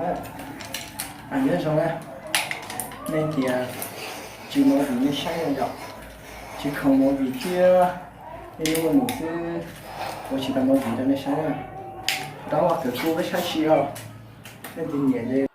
Nyob zoo na, nej tias tsis movie nej saib no yom, tsis khoom movie thiab, nej lub mus xwb, ua tsis tau movie rau nej saib na. Rov los kawm kuv peb saib si os, nej tus nyiam li.